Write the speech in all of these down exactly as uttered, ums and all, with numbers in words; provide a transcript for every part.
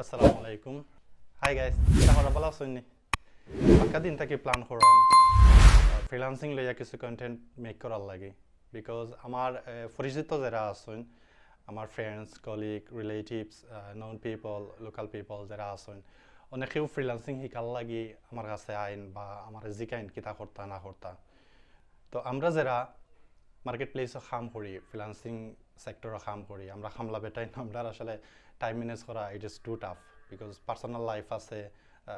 আসসালামু আলাইকুম। Hi guys, কিতা খবর, ভালা আছইন নি? বাক্কা দিন থাকি প্ল্যান করলাম ফ্রিল্যান্সিং লইয়া কিছু কন্টেন্ট মেক করার লাগি, বিকজ আমার আহ, পরিচিত যেরা আছইন, আমার friends, colleague, relatives, known people, local people যেরা আছইন, অনেকেউ ফ্রিল্যান্সিং শিকার লাগি আমার কাছে আইন বা আমার জিকাইন কিতা করতা না করতা। তো আমরা যেরা মার্কেট প্লেসও কাম করি, ফ্রিল্যান্সিং সেক্টরও কাম করি, আমরা কামলা বেটাইন, আমরা আসলে টাইম ম্যানেজ করা, it is too tough, because personal life আছে,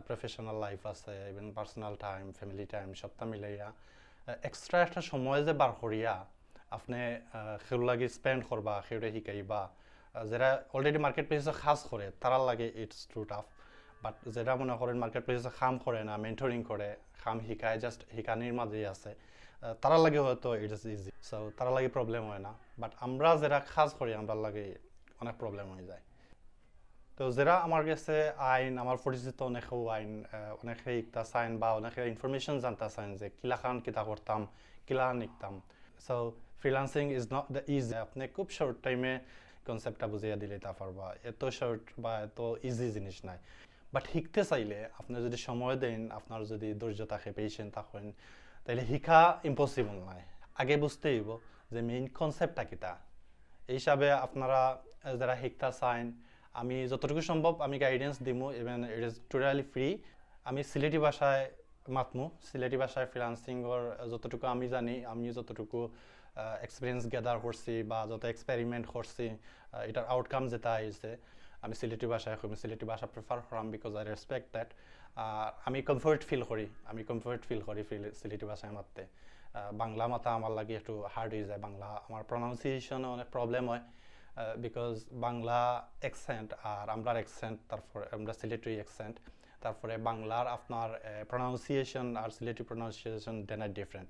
প্রফেশনাল লাইফ আছে, even personal time, family time, সবটা মিলাইয়া এক্সট্রা একটা সময় যে বার করিয়া আপনে আহ, কেউর লাগি স্পেন্ড করবা, কেউরে শিকাইবা, আহ, যেরা অলরেডি মার্কেট প্লেসে কাজ করে, তারার লাগি it's too tough। বাট যেরা মনে করেন মার্কেট প্লেসে কাম করে না, মেন্টরিং করে, কাম শিকায়, জাস্ট শিকানির মাঝেই আছে, আহ, তারার লাগি হয়তো it is easy, সো তারার লাগি প্রবলেম হয় না। বাট আমরা যেরা কাজ করি, আমরার লাগি অনেক প্রবলেম হয়ে যায়। তো যেরা আমার গেছে আইন, আমার পরিচিত অনেকেউ আইন, আহ, অনেকে ইকতা চাইন বা অনেকে ইনফরমেশন জানতা চাইন যে কিলাখান কিতা করতাম, কিলা নিকতাম। So freelancing is not the easy। আপনে খুব শর্ট টাইমে কনসেপ্টটা বুঝাইয়া দিলাইতা পারবা, এত শর্ট বা এত ইজি জিনিস নাই। বাট শিখতে চাইলে আপনে যদি সময় দেন, আপনার যদি ধৈর্য থাকে, পেশেন্ট থাকেন, তাইলে শিখা ইম্পসিবল নাই। আগে বুঝতে হইব যে মেইন কনসেপ্টটা কিতা। এই হিসাবে আপনারা আহ, যারা শিখতা চাইন, আমি যতটুকু সম্ভব আমি গাইডেন্স দিমু, even it is totally free। আমি সিলেটি ভাষায় মাতমু, সিলেটি ভাষায় ফ্রিল্যান্সিংর যতটুকু আমি জানি, আমি যতটুকু এক্সপিরিয়েন্স গ্যাদার করছি বা যত এক্সপেরিমেন্ট করছি, আহ, এটার আউটকাম যেটা আইছে, আমি সিলেটি ভাষায় কইমু, সিলেটি ভাষা প্রিফার করাম, because I respect that। আর আমি কমফোর্ট ফিল করি, আমি কমফোর্ট ফিল করি ফিল- সিলেটি ভাষায় মাততে। আহ, বাংলা মাতা আমার লাগি একটু হার্ড হয়ে যায়, বাংলা আমার প্রনাউন্সিয়েশনে অনেক প্রবলেম হয়, বিকজ বাংলা অ্যাকসেন্ট আর আমরার অ্যাকসেন্ট, তারপরে আমরা সিলেটি অ্যাকসেন্ট, তারপরে বাংলার আপনার প্রনাউন্সিয়েশন আর Sylheti pronunciation, then are different।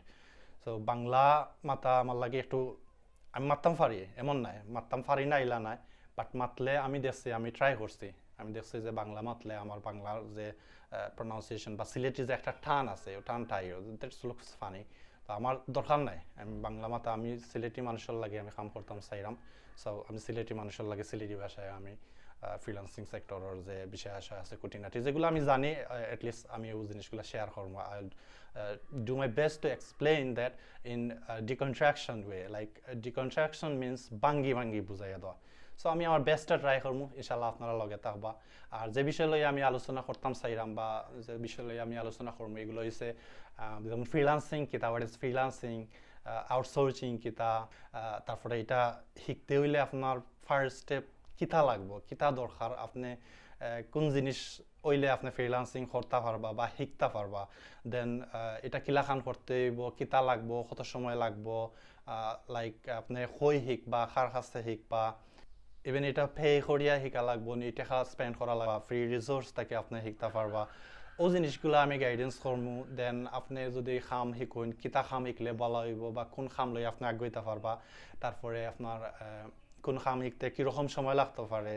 So Bangla মাতা আমার লাগি একটু, আমি মাততাম পারি এমন নাই, মাততাম পারি না ইলা নাই, বাট মাতলে আমি দেখছি, আমি ট্রাই করছি, আমি দেখছি যে বাংলা মাতলে আমার বাংলার যে প্রনাউন্সিয়েশন বা সিলেটি যে একটা টান আছে, ওই টানটা আইও, that looks funny। তো আমার দরকার নাই, আমি বাংলা মাতা, আমি সিলেটি মানুষের লাগি আমি কাম করতাম চাইরাম। সো আমি সিলেটি মানুষের লাগি সিলেটি ভাষায় আমি ফ্রিল্যান্সিং সেক্টরের যে বিষয় আশয় আছে, খুঁটিনাটি যেগুলো আমি জানি, অ্যাটলিস্ট আমি ওই জিনিসগুলো শেয়ার করবো। I do my best to explain that in decontraction way, like decontraction means ভাঙ্গি ভাঙ্গি বুঝাইয়া দেওয়া। সো আমি আমার বেস্টটা ট্রাই করবো, ইনশাল্লাহ আপনারা লগে থাকবা। আর যে বিষয় লইয়া আমি আলোচনা করতাম চাইরাম বা যে বিষয় লইয়া আমি আলোচনা করবো, এগুলো হইছে আহ, যেমন ফ্রিল্যান্সিং কিতা, what is freelancing, আউটসোর্সিং কিতা, আহ, তারপরে এটা শিখতে হইলে আপনার ফার্স্ট স্টেপ কিতা লাগবো, কিতা দরকার, আপনি আহ, কোন জিনিস হইলে আপনি ফ্রিল্যান্সিং করতে পারবা বা শিখতে পারবা, দেন এটা কিলাখান করতে হইব, কিতা লাগবো, কত সময় লাগবো, লাইক আপনি কই শিখবা, কার কাছে শিখবা, ইভেন এটা পে করিয়া শিকা লাগবো নি, টাকা স্পেন্ড করা লাগবো, ফ্রি রিসোর্স থাকি আপনি শিখতে পারবা। ও জিনিসগুলো আমি গাইডেন্স করমু। দেন আপনি যদি কাম শিখইন, কিতা কাম শিখলে ভালো হইব বা কোন কাম লই আপনি আগুইতে পারবা, তারপরে আপনার আহ, কোন কাম শিখতে কীরকম সময় লাগতে পারে,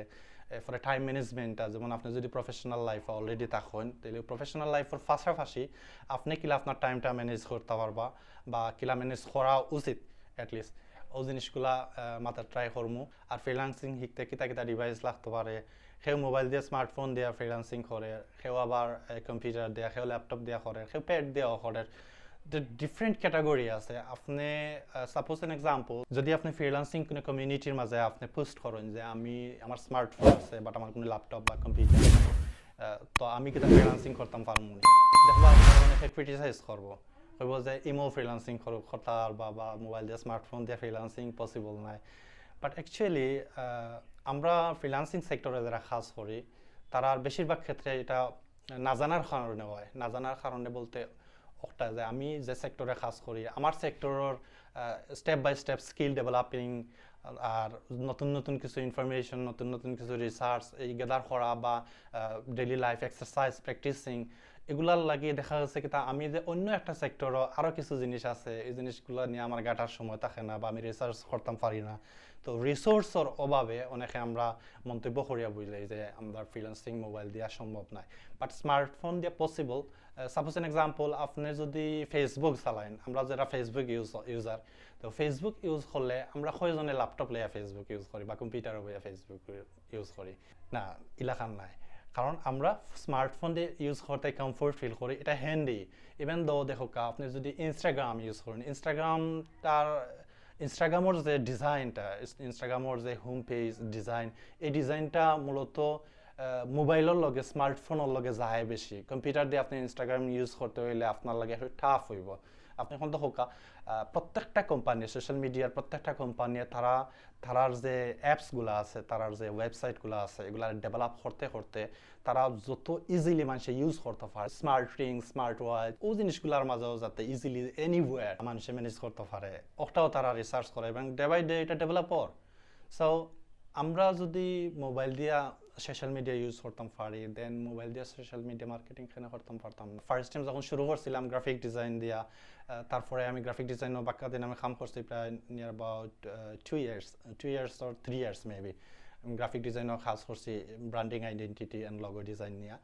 এরপরে টাইম ম্যানেজমেন্টটা, যেমন আপনি যদি প্রফেশনাল লাইফে অলরেডি থাকেন, তাহলে প্রফেশনাল লাইফের পাশাপাশি আপনি কিলা আপনার টাইমটা ম্যানেজ করতে পারবা বা কিলা ম্যানেজ করা উচিত অ্যাটলিস্ট, ও জিনিসগুলা আহ, মাথাত ট্রাই করমু। আর ফ্রিল্যান্সিং শিখতে কিতা কিতা ডিভাইস লাগতে পারে, কেউ মোবাইল দিয়া, স্মার্টফোন দিয়া ফ্রিল্যান্সিং করে, কেউ আবার কম্পিউটার দিয়া, কেউ ল্যাপটপ দিয়া করে, কেউ প্যাড দিয়াও করে। ডিফারেন্ট ক্যাটাগরি আছে। আপনি সাপোজ অ্যান এক্সাম্পল, যদি আপনি ফ্রিল্যান্সিং কোনো কমিউনিটির মাঝে আপনি পোস্ট করেন যে আমি, আমার স্মার্টফোন আছে বাট আমার কোনো ল্যাপটপ বা কম্পিউটার, তো আমি কিতা ফ্রিল্যান্সিং করতাম পারমু নি? দেখবা আপনারা অনেকে ক্রিটিসাইজ করবো, কইব যে ইমো ফ্রিল্যান্সিং করতার বা মোবাইল দিয়ে, স্মার্টফোন দিয়ে ফ্রিল্যান্সিং পসিবল নাই। বাট অ্যাকচুয়ালি আমরা ফ্রিল্যান্সিং সেক্টরে যারা কাজ করি, তারার বেশিরভাগ ক্ষেত্রে এটা না জানার কারণে হয়। না জানার কারণে বলতে একটা যে আমি যে সেক্টরে কাজ করি, আমার সেক্টরের step by step skill developing আর নতুন নতুন কিছু ইনফরমেশন, নতুন নতুন কিছু রিসার্চ এই গ্যাদার করা বা ডেইলি লাইফ এক্সারসাইজ প্র্যাকটিসিং, এগুলার লাগি দেখা গেছে কিতা আমি যে অন্য একটা সেক্টরও আরও কিছু জিনিস আছে, এই জিনিসগুলো নিয়ে আমার গাটার সময় থাকে না বা আমি রিসার্চ করতাম পারি না। তো রিসোর্সর অভাবে অনেকে আমরা মন্তব্য করিয়া বুঝলাই যে আমরা ফ্রিল্যান্সিং মোবাইল দিয়া সম্ভব নয়, বাট স্মার্টফোন দিয়া পসিবল। সাপোজ অ্যান এক্সাম্পল, আপনি যদি ফেসবুক চালাইন, আমরা যারা ফেসবুক ইউজ ইউজার, তো Facebook ইউজ করলে আমরা কয়জনে ল্যাপটপ লইয়া Facebook ইউজ করি বা কম্পিউটারও লইয়া Facebook ইউজ করি? না, ইলাখান নাই। কারণ আমরা স্মার্টফোন দিয়া ইউজ করতে কমফোর্ট ফিল করি, এটা হ্যান্ডি। ইভেন দো দেখউক্কা, আপনি যদি Instagram ইউজ করেন, ইনস্টাগ্রামটার ইনস্টাগ্রামর যে ডিজাইনটা, ইনস্টাগ্রামর যে হোম পেজ ডিজাইন, এই ডিজাইনটা মূলত মোবাইলর লগে, স্মার্টফোনর লগে যায় বেশি। কম্পিউটার দিয়া আপনি ইনস্টাগ্রাম ইউজ করতে অইলে আপনার লাগি একটু টাফ অইবো। আপনি অখন দেখউক্কা, আহ, প্রত্যেকটা কোম্পানি, সোশ্যাল মিডিয়ার প্রত্যেকটা কোম্পানি তারা, তারার যে অ্যাপসগুলা আছে, তারার যে ওয়েবসাইটগুলা আছে, এগুলা ডেভেলপ করতে করতে তারা যত ইজিলি মানষে ইউজ করতে পারে, স্মার্ট রিং, স্মার্ট ওয়াচ, ও জিনিসগুলার মাঝেও যাতে ইজিলি এনিওয়্যার মানষে ম্যানেজ করতে পারে, ওটাও তারা রিসার্চ করে এবং ডে বাই ডে এটা ডেভেলপ অর। সো আমরা যদি মোবাইল দিয়া সোশ্যাল মিডিয়া ইউজ করতাম পারি, দেন মোবাইল দিয়া সোশ্যাল মিডিয়া মার্কেটিং কেনে করতাম পারতাম না? ফার্স্ট টাইম যখন শুরু করছিলাম গ্রাফিক ডিজাইন দিয়া, আহ, তারপরে আমি গ্রাফিক ডিজাইনও বাক্কা দিন আমি কাম করছি প্রায় near about two years, two years or three years maybe। আমি গ্রাফিক ডিজাইনও কাজ করছি, branding, identity and logo design নিয়া।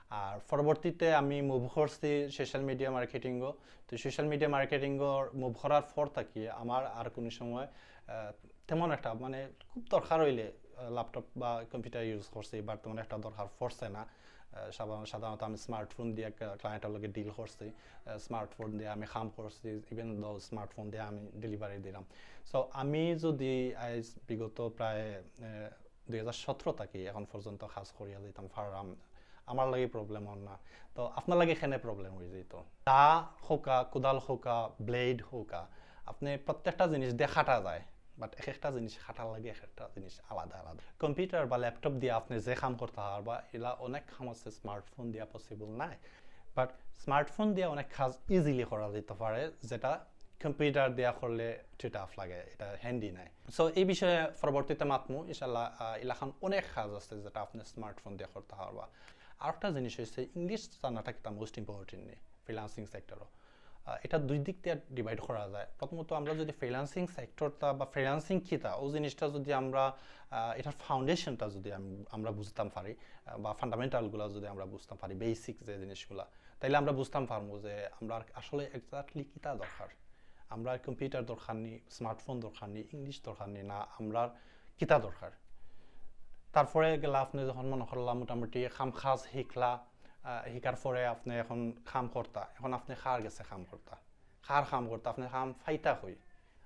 আর পরবর্তীতে আমি মুভ করছি সোশ্যাল মিডিয়া মার্কেটিংও। তো সোশ্যাল মিডিয়া মার্কেটিংও মুভ করার পর থাকি আমার আর কোনো সময়, আহ, তেমন একটা, মানে, খুব দরকার অইলে, আহ, ল্যাপটপ বা কম্পিউটার ইউজ করছি, বাট তেমন একটা দরকার পড়ছে না। আহ, সাধারণ-, সাধারণত আমি স্মার্টফোন দিয়া ক্লা-, ক্লায়েন্টর লগে ডিল করছি, আহ, স্মার্টফোন দিয়া আমি কাম করছি, ইভেন দো স্মার্টফোন দিয়া আমি ডেলিভারি দিলাম। সো আমি যদি আইজ বিগত প্রায়, আহ, দুই হাজার সতেরো থাকি এখন পর্যন্ত কাজ করিয়া যাইতাম পারলাম, আমার লাগি প্রবলেম অর না। তো আপনার লাগি কেনে প্রবলেম অই যাইতো? দা হউক্কা, কুদাল হউক্কা, ব্লেড হউক্কা, আপনি প্রত্যেকটা জিনিস দিয়া কাটা যায়, বাট এক একটা জিনিস কাটার লাগি এক একটা জিনিস আলাদা আলাদা। কম্পিউটার বা ল্যাপটপ দিয়া আপনি যে কাম করতা পারবা, ইলা অনেক কাম আছে স্মার্টফোন দিয়া পসিবল নায়, বাট স্মার্টফোন দিয়া অনেক কাজ ইজিলি করা যাইতো পারে, যেটা কম্পিউটার দিয়া করলে একটু টাফ লাগে, এটা হ্যান্ডি নায়। সো এই বিষয়ে পরবর্তীতে মাতমু ইনশাল্লাহ। আহ, ইলাখান অনেক কাজ আছে যেটা আপনি স্মার্টফোন দিয়া করতা পারবা। আরেকটা জিনিস অইছে, ইংলিশ জানাটা কিতা মোস্ট ইম্পর্টেন্ট নি ফ্রিল্যান্সিং সেক্টরও। আহ, এটা দুই দিক দিয়া ডিভাইড করা যায়। প্রথমত আমরা যদি ফ্রিল্যান্সিং সেক্টরটা বা ফ্রিল্যান্সিং কিতা, ও জিনিসটা যদি আমরা, আহ, এটার ফাউন্ডেশনটা যদি আম-, আমরা বুঝতাম পারি, আহ, বা ফান্ডামেন্টালগুলা যদি আমরা বুঝতাম পারি, বেসিক যে জিনিসগুলা, তাইলে আমরা বুঝতাম পারমু যে আমরা আসলে এক্স্যাক্টলি কিতা দরকার। আমরা কম্পিউটার দরকার নি, স্মার্টফোন দরকার নি, ইংলিশ দরকার নি, না আমরা কিতা দরকার। তারপরে গেলা আপনি যখন মনে করলা মোটামুটি কাম কাজ শিখলা, আহ, শিখার পরে আপনি এখন কাম করতা, এখন আপনি কার গেছে কাম করতা, কার কাম করতা, আপনি কাম পাইতা কই,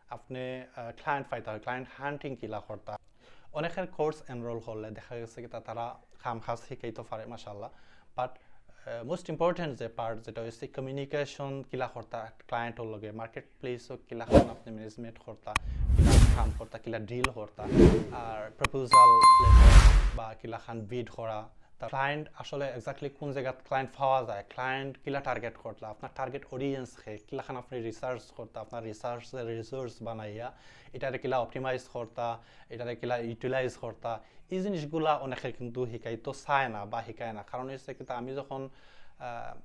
আপনি, আহ, ক্লায়েন্ট পাইতা কই, ক্লায়েন্ট হান্টিং কিলা করতা। অনেকের কোর্স এনরোল করলে দেখা গেছে কিতা তারা কাম কাজ শিখাইতো পারে, মাশাআল্লাহ, বাট মোস্ট ইম্পর্টেন্ট যে পার্ট, যেটা অইছে কমিউনিকেশন কিলা করতা ক্লায়েন্টর লগে, মার্কেট প্লেসও কিলাখান আপনি ম্যানেজমেন্ট করতা, কিলা কাম করতা, কিলা ডিল করতা, আর প্রপোজাল বা কিলাখান বিড করা, তা ক্লায়েন্ট আসলে এক্স্যাক্টলি কোন জাগাত ক্লায়েন্ট পাওয়া যায়, ক্লায়েন্ট কিলা টার্গেট করতা, আপনার টার্গেট অডিয়েন্স কে, কিলাখান আপনি রিসার্চ করতা, আপনার রিসার্চের রিসোর্স বানাইয়া এটারে কিলা অপটিমাইজ করতা, এটারে কিলা ইউটিলাইজ করতা, এই জিনিসগুলা অনেকে কিন্তু শিখাইতো চায় না বা শিখায় না। কারণ অইছে কিতা, আমি যখন, আহ,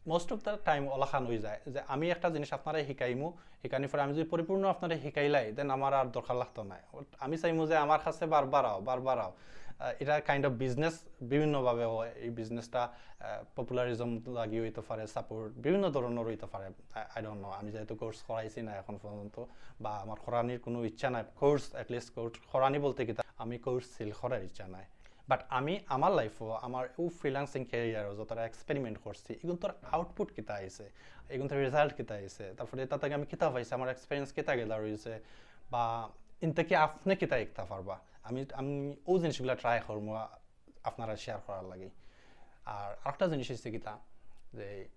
মোস্ট অফ দ্য টাইম ওলাখান অই যায় যে আমি একটা জিনিস আপনারে শিখাইমু, শিখানির পরে আমি যদি পরিপূর্ণ আপনারে শিখাইলাই, দেন আমার আর দরকার লাগতো নায়। আমি চাইমু যে আমার কাছে বারবার আও, বারবার আও। আহ, এটা কাইন্ড অফ বিজনেস বিভিন্নভাবে হয়। এই বিজনেসটা, আহ, পপুলারিজম লাগি অইতো পারে, সাপোর্ট বিভিন্ন ধরনর অইতো পারে। I, I don't know, আমি যেহেতু কোর্স করাইছি না এখন পর্যন্ত, বা আমার করানির কোনো ইচ্ছা নাই, কোর্স, অ্যাটলিস্ট কোর্স করানি বলতে কিতা, আমি কোর্স সেল করার ইচ্ছা নাই। বাট আমি আমার লাইফও, আমার ও ফ্রিল্যান্সিং ক্যারিয়ারও যতটা এক্সপেরিমেন্ট করছি, এগুনতর আউটপুট কিতা আইছে, এগুনতর রেজাল্ট কিতা আইছে, তারপরে এটা থাকি আমি কিতা পাইছি, আমার এক্সপিরিয়েন্স কিতা গেদার অইছে, বা ইন থাকি আপনি কিতা শিখতা পারবা, আমি, আমি ও জিনিসগুলা ট্রাই করমু আপনারার শেয়ার করার লাগি। আর আরেকটা জিনিস অইছে কিতা, যে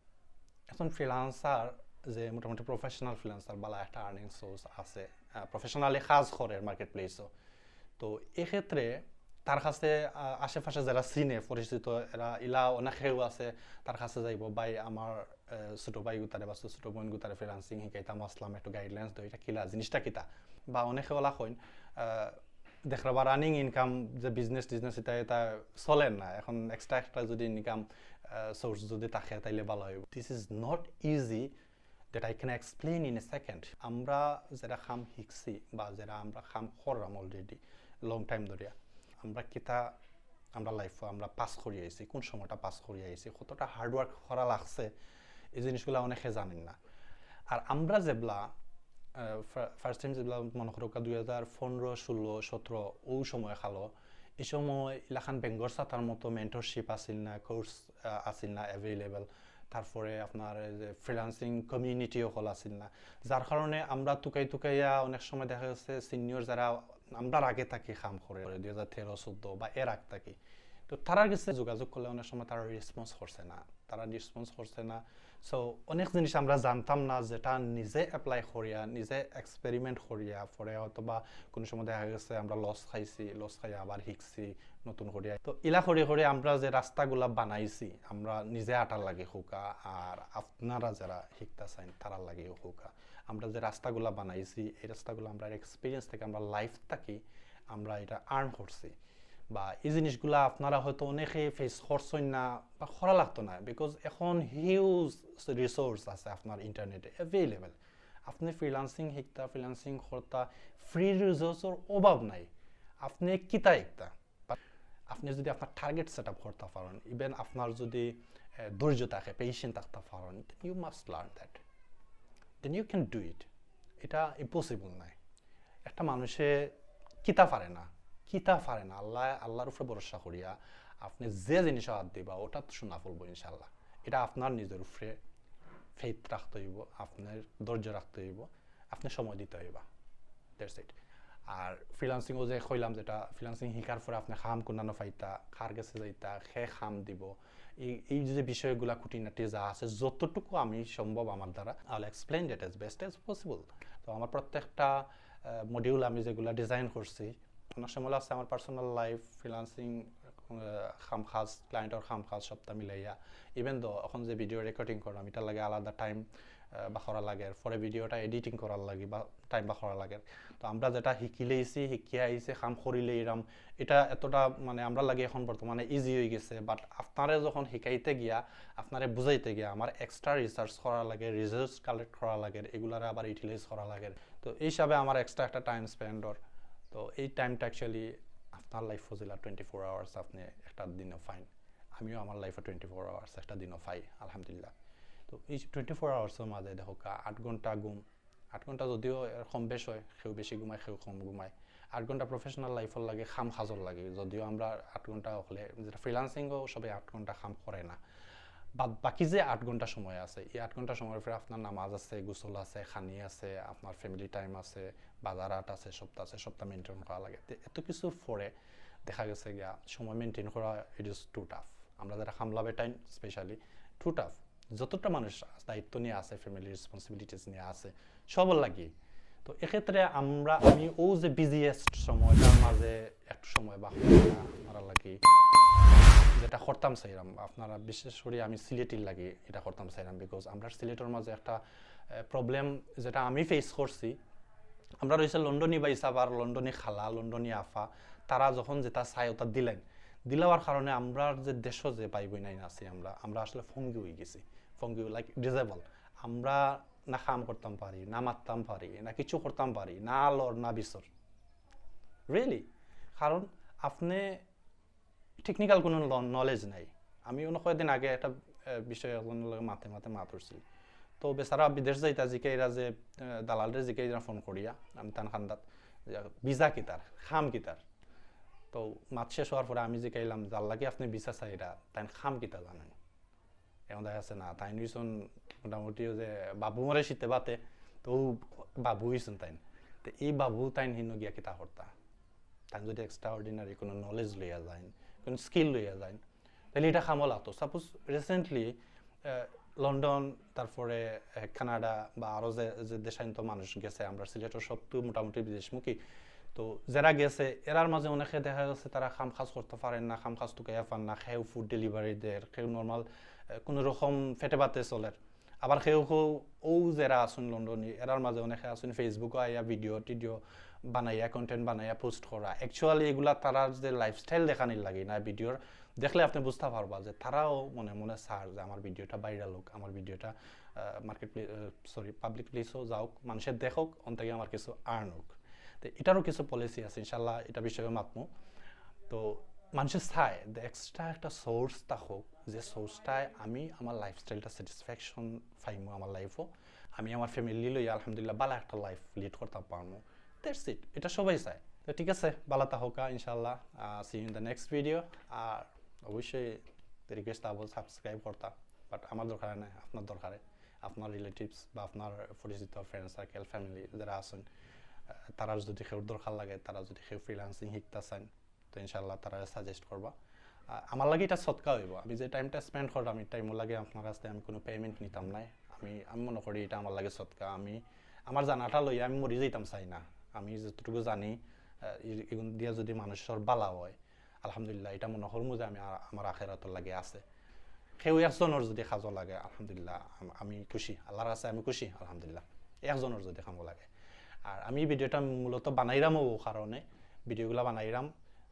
এখন ফ্রিল্যান্সার যে মোটামুটি প্রফেশনাল ফ্রিল্যান্সার, বালা একটা আর্নিং সোর্স আছে, প্রফেশনালি কাজ করের মার্কেট প্লেসও, তো এক্ষেত্রে তার কাছে, আহ, আশেপাশে যারা চিনে পরিচিত, এরা ইলা অনেকেও আছে, তার কাছে যাইবো, "ভাই, আমার, আহ, ছোট ভাইগুতারে বা ছোট বোনগুতারে ফ্রিল্যান্সিং শিখাইতাম আছলাম, একটু গাইডলাইন্স দেও, এটা কিলা, জিনিসটা কিতা?" বা অনেকে ওলা কইন, আহ, দেখরা বা রানিং ইনকাম যে বিজনেস টিজনেস এটা, এটা চলের না, এখন এক্সট্রা একটা যদি ইনকাম সোর্স যদি থাকে তাইলে ভালা অইবো। This is not easy that I can explain in a second. আমরা যেরা কাম শিখছি বা যেরা আমরা কাম করলাম অলরেডি লং টাইম ধরিয়া, আমরা কিতা, আমরা লাইফও আমরা পাস করি আইছি, কোন সময়টা পাস করি আইছি, কতটা হার্ড ওয়ার্ক করা লাগছে, এই জিনিসগুলা অনেকে জানেন না। আর আমরা যেবলা ফার্স্ট টাইম যেগুলা মনে করো দুই হাজার পনেরো ষোলো সতেরো, ওই সময় খালো, এই সময় ইলাখান বেঙ্গর সাতার মতো মেন্টরশিপ আছিল না, কোর্স আছিল না অ্যাভেলেবল। তারপরে আপনার এই যে ফ্রিল্যান্সিং কমিউনিটি অকল আছিল না, যার কারণে আমরা তুকাই তুকাইয়া অনেক সময় দেখা গেছে সিনিয়র যারা আমরার আগে থাকি কাম করে, দুই হাজার তেরো চোদ্দ বা এর আগ থাকি, তো তারার গেছে যোগাযোগ করলে অনেক সময় তারা রেসপন্স করছে না, তারা রেসপন্স করছে না। সো অনেক জিনিস আমরা জানতাম না, যেটা নিজে অ্যাপ্লাই করিয়া, নিজে এক্সপেরিমেন্ট করিয়া, পরে হয়তো বা কোনো সময় দেখা গেছে আমরা লস খাইছি, লস খাইয়া আবার শিখছি নতুন করিয়া। তো ইলা করি করি আমরা যে রাস্তাগুলা বানাইছি, আমরা নিজে আটার লাগি হোকা, আর আপনারা যারা শিখতা চাইন তারার লাগিও হোকা, আমরা যে রাস্তাগুলা বানাইছি, এই রাস্তাগুলা আমরা এক্সপিরিয়েন্স থাকি, আমরা লাইফ থাকি, আমরা এটা আর্ন করছি। বা এই জিনিসগুলা আপনারা হয়তো অনেকে ফেস করছেন না বা করা লাগতো না, বিকজ এখন হিউজ রিসোর্স আছে আপনার ইন্টারনেটে অ্যাভেলেবল। আপনি ফ্রিল্যান্সিং শিখতা, ফ্রিল্যান্সিং করতা, ফ্রি রিসোর্সর অভাব নাই। আপনি কিতা একটা, আপনি যদি আপনার টার্গেট সেট আপ করতে পারেন, ইভেন আপনার যদি আহ, ধৈর্য থাকে, পেশেন্ট থাকতে পারেন, then you must learn that, then you can do it। এটা ইম্পসিবল নাই। একটা মানুষে কিতা পারে না, কিতা পারে না, আল্লাহ, আল্লাহর উপরে ভরসা করিয়া আপনি যে জিনিসও হাত দিবা, ওটা তো শোনা ফলবো ইনশাল্লাহ। এটা আপনার নিজের উপরে ফেইথ রাখতে হইব, আপনার ধৈর্য রাখতে হইব, আপনি সময় দিতে হইবা। That's it. আর ফ্রিল্যান্সিংও যে কইলাম, যেটা ফ্রিল্যান্সিং শিকার পরে আপনি কাম কোনানো পাইতা, কার গেছে যাইতা, কে কাম দিব, এই এই যে বিষয়গুলা খুঁটিনাটি যা আছে, যতটুকু আমি সম্ভব আমার দ্বারা, I will explain that as best as possible। তো আমার প্রত্যেকটা মডিউল আমি যেগুলা ডিজাইন করছি, অনেক সময় আছে আমার পার্সোনাল লাইফ, ফ্রিল্যান্সিং, কাম কাজ, ক্লায়েন্টর কাম কাজ সবটা মিলাইয়া, ইভেন তো এখন যে ভিডিও রেকর্ডিং করলাম, এটা লাগে আলাদা টাইম বা করা লাগে, পরে ভিডিওটা এডিটিং করার লাগে বা টাইম বা করা লাগে। তো আমরা যেটা শিখিলেইছি, শিখিয়া আইছি, কাম করিলে এরাম, এটা এতটা মানে আমরা লাগে এখন বর্তমানে ইজি হয়ে গেছে। বাট আপনারে যখন শিখাইতে গিয়া, আপনারে বুঝাইতে গিয়া আমার এক্সট্রা রিসার্চ করা লাগে, রিসোর্স কালেক্ট করা লাগে, এগুলারে আবার ইউটিলাইজ করা লাগে। তো এই হিসাবে আমার এক্সট্রা একটা টাইম স্পেন্ড অর। তো এই টাইমটা অ্যাকচুয়ালি আপনার লাইফ ফজিলা টোয়েন্টি ফোর আওয়ার্স আপনি একটা দিনও পাইন। আমিও আমার লাইফে টোয়েন্টি ফোর আওয়ার্স একটা দিনও পাই, আলহামদুলিল্লাহ। তো এই টোয়েন্টি ফোর আওয়ার্সের মাঝে দেখো কা, আট ঘন্টা ঘুম, আট ঘন্টা যদিও এর কম বেশ হয়, কেউ বেশি ঘুমায়, কেউ কম ঘুমায়। আট ঘন্টা প্রফেশনাল লাইফর লাগে, কাম কাজর লাগে, যদিও আমরা আট ঘন্টা হলে, যেটা ফ্রিল্যান্সিংও সবাই আট ঘন্টা কাম করে না। বাদ বাকি যে আট ঘন্টা সময় আছে, এই আট ঘন্টা সময়র পরে আপনার নামাজ আছে, গোসল আছে, খানি আছে, আপনার ফ্যামিলি টাইম আছে, বাজার হাট আছে, সবটা আছে, সবটা মেনটেন করা লাগে। তো এত কিছুর পরে দেখা গেছে গিয়া সময় মেনটেন করা, it is too tough। আমরা যারা কামলা বেটাইন স্পেশালি, টু টাফ। যতটা মানুষ দায়িত্ব নিয়ে আছে, ফ্যামিলি রেসপন্সিবিলিটিস নিয়ে আছে, সবর লাগি। তো এক্ষেত্রে আমরা, আমি ও যে বিজিয়েস্ট সময়টার মাঝে একটু সময় বা আপনারা লাগি যেটা করতাম চাইরাম, আপনারা বিশেষ করে আমি সিলেটির লাগি এটা করতাম চাইরাম, বিকজ আমরা সিলেটর মাঝে একটা প্রবলেম যেটা আমি ফেস করছি, আমরা রয়েছে লন্ডনি ভাইসাব আর লন্ডনি খালা, লন্ডনি আফা, তারা যখন যেটা চায় ওটা দিলেন, দিলাওয়ার কারণে আমরা যে দেশও যে ভাই বইনাইন আছি, আমরা আমরা আসলে ফঙ্গি হয়ে গেছি, ফঙ্গি লাইক ডিজেবল। আমরা না কাম করতাম পারি, না মাততাম পারি, না কিছু করতাম পারি, না আলোর না বিচর, রিয়েলি। কারণ আপনি টেকনিক্যাল কোনো নলেজ নাই। আমি অন্য কয়েকদিন আগে একটা বিষয়ে একজনের লগে মাতে মাতে মাত উঠছিল। তো বেচারা বিদেশ যাইতা জিকাইরা যে দালালরে জিকাইরা ফোন করিয়া আমি তান খান্দাত ভিসা কিতার, কাম কিতার। তো মাত শেষ হওয়ার পরে আমি জিকাইলাম, "যার লাগি আপনি ভিসা চাইরা, তাইন কাম কিতা জানেন?" এখন দেখা যাচ্ছে না, তাইন হইছন মোটামুটি ওই যে বাবু মরে শীতে বাতে, তো বাবু হইছন তাইন। তো এই বাবু তাইন হিনো গিয়া কিতা করতা? তাইন যদি এক্সট্রা অর্ডিনারি কোনো নলেজ লইয়া যাইন, কোনো স্কিল লইয়া যাইন, তাহলে এটা কামো লাগতো। সাপোজ রিসেন্টলি লন্ডন, তারপরে কানাডা বা আরও যে যে দেশাইন্ত মানুষ গেছে, আমরা সিলেটর সব তো মোটামুটি বিদেশমুখী। তো যারা গেছে, এরার মাঝে অনেকে দেখা গেছে তারা কাম কাজ করতে পারেন না, কাম কাজ তুকাইয়া পান না, কেউ ফুড ডেলিভারি দের, কেউ নর্মাল কোনো রকম ফেটে বাতে চলের। আবার কেউ কেউ ও যারা আছেন লন্ডনি, এরার মাঝে অনেকে আছেন ফেসবুকও আইয়া ভিডিও টিডিও বানাইয়া, কন্টেন্ট বানাইয়া পোস্ট করা। অ্যাকচুয়ালি এগুলা তারার যে লাইফস্টাইল দেখানির লাগি না, ভিডিওর দেখলে আপনি বুঝতে পারবা যে তারাও মনে মনে চার যে আমার ভিডিওটা ভাইরাল হোক, আমার ভিডিওটা মার্কেট প্লেস, সরি, পাবলিক প্লেসও যাওক, মানুষের দেখুক, অন থেকে আমার কিছু আর্ন হোক। তো এটারও কিছু পলিসি আছে, ইনশাল্লাহ এটা বিষয়ে মাতমু। তো মানুষের চায় যে এক্সট্রা একটা সোর্স থাকুক, যে সোর্সটায় আমি আমার লাইফস্টাইলটা স্যাটিসফ্যাকশন পাইমু আমার লাইফও, আমি আমার ফ্যামিলি লইয়া আলহামদুলিল্লাহ ভালা একটা লাইফ লিড করতাম পারমু। That's it, এটা সবাই চায়। তো ঠিক আছে, ভালা থাকউক্কা ইনশাআল্লাহ। See you in the next video। আর অবশ্যই রিকোয়েস্ট থাকবো সাবস্ক্রাইব করতা, বাট আমার দরকারে নায়, আপনার দরকারে, আপনার রিলেটিভস বা আপনার পরিচিত ফ্রেন্ড সার্কেল, ফ্যামিলি যারা আছইন, আহ, তারার যদি কেউর দরকার লাগে, তারা যদি কেউ ফ্রিল্যান্সিং শিখতা চাইন, তো ইনশাআল্লাহ তারারে সাজেস্ট করবা। আহ, আমার লাগি এটা সদকা অইবো। আমি যে টাইমটা স্পেন্ড করলাম, এই টাইমর লাগি আপনার কাছ থাকি আমি কোনো পেমেন্ট নিতাম নায়। আমি, আমি মনে করি এটা আমার লাগি সদকা। আমি আমার জানাটা লইয়া আমি মরি যাইতাম চাই না। আমি যতটুকু জানি, আহ, ই-, ইগুন দিয়া যদি মানুষর ভালা অয়, আলহামদুলিল্লাহ, এটা মনে করমু যে আমি আ-, আমার আখেরাতর লাগি আছে। কেউ একজনর যদি কাজো লাগে, আলহামদুলিল্লাহ, আম-, আমি খুশি, আল্লাহর কাছে আমি খুশি, আলহামদুলিল্লাহ, একজনর যদি কামো লাগে। আর আমি ভিডিওটা মূলত বানাইরাম অউ কারণে, ভিডিওগুলা বানাইরাম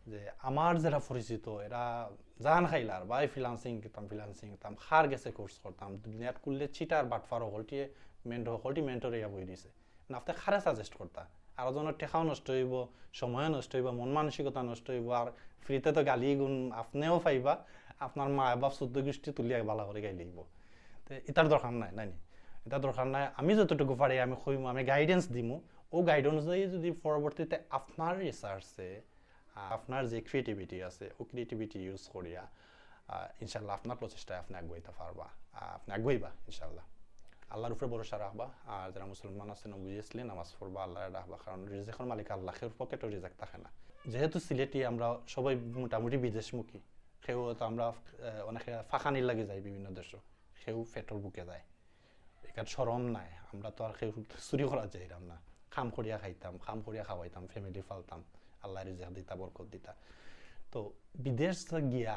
যে আমার যারা পরিচিত, এরা জান খাইলার, ভাই ফ্রিল্যান্সিং করতাম, ফ্রিল্যান্সিং করতাম, কার গেছে কোর্স করতাম, দুনিয়াত কুল্লে চিটার বাটপার হকলটিয়ে মেন্টর, হকলটি মেন্টর ইয়া বই দিছে। না, আপনে কারে সাজেস্ট করতা? আরো জনর টেকাও নষ্ট অইবো, সময়ও নষ্ট অইবো, মন মানসিকতা নষ্ট অইবো, আর ফ্রিতে তো গালি গুন আপনেও পাইবা, আপনার মা বাপ চৌদ্দ গুষ্টি তুলিয়া ভালা করি গাইলাইবো। তে ইতার দরকার নাই, নায়নি? ইতার দরকার নাই। আমি যতটুকু পারি আমি কইমু, আমি গাইডেন্স দিমু। অউ গাইডেন্স দিয়া যদি পরবর্তীতে আপনার রিসার্চে, আহ, আপনার যে ক্রিয়েটিভিটি আছে, অউ ক্রিয়েটিভিটি ইউজ করিয়া, আহ, ইনশাআল্লাহ আপনার প্রচেষ্টায় আপনে আগুয়াইতা পারবা, আহ, আপনে আগুয়াইবা ইনশাআল্লাহ। আল্লাহর উপরে ভরসা রাখবা। আর যারা মুসলমান আছইন, অবভিয়াসলি নামাজ পড়বা, আল্লাহরে ডাকবা, কারণ রিজিকর মালিক আল্লাহ, কেউর পকেটো রিজিক থাকে না। যেহেতু সিলেটি আমরা সবাই মোটামুটি বিদেশমুখী, কেউ তো আমরা, আহ, অনেকে ফাকানির লাগি যাই বিভিন্ন দেশো, কেউ পেটর ভুকে যায়। ইখান শরম নাই, আমরা তো আর কেউ চুরি করাত যাইরাম না। কাম করিয়া খাইতাম, কাম করিয়া খাওয়াইতাম, ফ্যামিলি পালতাম, আল্লায় রিজিক দিতা, বরকত দিতা। তো বিদেশ গিয়া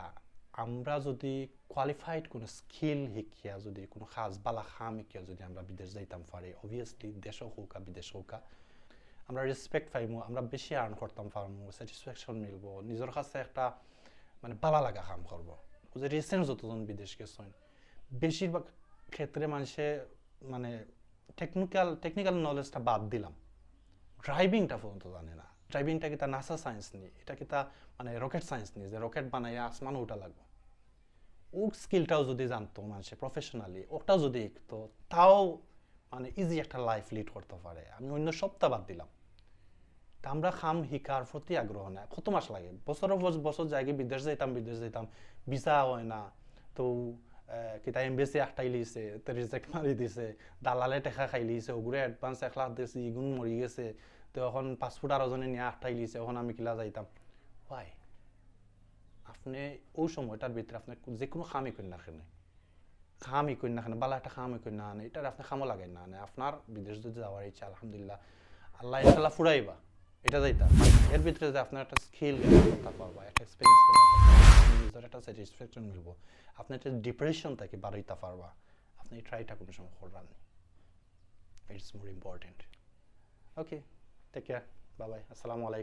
আমরা যদি কোয়ালিফাইড কোনো স্কিল শিখিয়া, যদি কোনো কাজ, ভালা কাম শিখিয়া যদি আমরা বিদেশ যাইতাম পারি, অবভিয়াসলি দেশো হউক্কা, বিদেশ হউক্কা, আমরা রেসপেক্ট পাইমু, আমরা বেশি আর্ন করতাম পারমু, স্যাটিসফ্যাকশন মিলবো, নিজর কাছে একটা মানে ভালা লাগা কাম করবো। অউ যে রিসেন্ট যতজন বিদেশ গেছইন, বেশিরভাগ ক্ষেত্রে মানষে মানে টেকনিক্যাল, টেকনিক্যাল নলেজটা বাদ দিলাম, ড্রাইভিংটা পর্যন্ত জানে না। ড্রাইভিংটা কিতা নাসা সায়েন্স নি, ইটা কিতা মানে রকেট সায়েন্স নি যে রকেট বানাইয়া আসমানো উঠা লাগবো। অউ স্কিলটাও যদি জানতো মানষে প্রফেশনালি, অটাও যদি শিখতো, তাও মানে ইজি একটা লাইফ লিড করতো পারে। আমি অইন্য সবটা বাদ দিলাম। তা আমরা কাম শিখার প্রতি আগ্রহ নাই। কত মাস লাগে? বছরর পর বছর যাইগি, বিদেশ যাইতাম, বিদেশ যাইতাম, ভিসা অয় না। তো, আহ, কিতা এমবেসি আটকাইলিছে, তে রিজেক্ট মারি দিছে, দালালে টেকা খাইলিছে, অগুরে অ্যাডভান্স এক লাখ দিছে, ইগুন মরি গেছে, তো অখন পাসপোর্ট আরো জনে নিয়া আটকাইলিছে, অখন আমি কিলা যাইতাম? Why? আপনে অউ সময়টার ভিতরে আপনে যে কোনো কামই করেন না কেনে, কামই করেন না কেনে, ভালা একটা কামই করেন না কেনে, ইটারে আপনে কামো লাগাইন না কেনে, আপনার বিদেশ যদি যাওয়ার ইচ্ছা, আলহামদুলিল্লাহ, আল্লায় ইনশাআল্লাহ ফুরাইবা, ইটা যাইতা। এর ভিতরে যে আপনার একটা স্কিল গেইন করতা পারবা, একটা এক্সপিরিয়েন্স গেইন করতা পারবা, আপনার নিজর একটা স্যাটিসফ্যাকশন মিলবো, আপনি একটা ডিপ্রেশন থাকি বারইতা পারবা, আপনি এই ট্রাইটা কোনো সময় করবেন না। It's more important. Okay, take care, bye bye, আসসালামু আলাইকুম।